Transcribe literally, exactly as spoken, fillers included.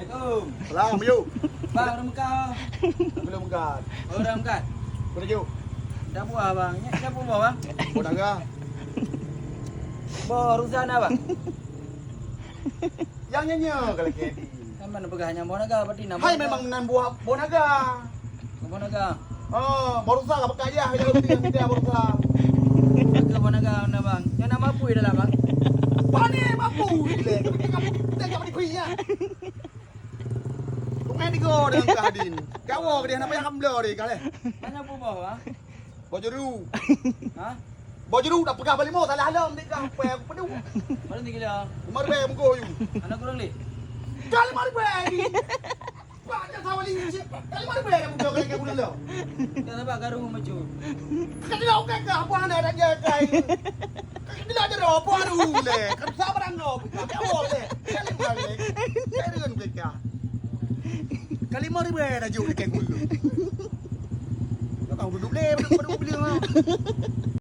Assalamualaikum. Salam, yuk. Bang, ureueng meukat. Belum meukat. Oh, ureueng meukat. Boleh, yuk. Dah buah, Bang. Nyak dah buah, Bang. Boh naga. Boh rusa na, Bang? Nyang nyoe-nyoe ka lagèe nyan. Kan mana peugah nyang boh naga, berarti na boh naga. Hai, memang nan buah boh naga. Boh naga. Oh, boh rusa ka peugah yah, yah, yah, boh rusa. Ka boh naga na, Bang. Nyang na mapui dalam, Bang. Pane mapui lé. Tengok, tengok di kuih, ya. Tungai tiga dengan kah din. Gawa ke dia, kenapa yang kambla dia kah leh? Mana buboh, Bang? Boh jeru. Ha? Boh jeru dah peugah balimong, salah lom dia kah, apa aku pedu. Mana tinggi dah? Lima ribu muka you. Anak kurang leh? Dah lima ribu ni. Pak, dah sama ni, cik. Dah lima ribu dah muka kali aku dulu. Dah nampak garu maju. Kata dia okey kah, apa anda dah jaga ini? Bila ada apa anu leh, kan sabar anda, kita jawab leh. Kali balik. Saya dengan mereka. Kali mari bre dah jauh dekat gulu. Kau duduk leh, duduk, duduk, duduk.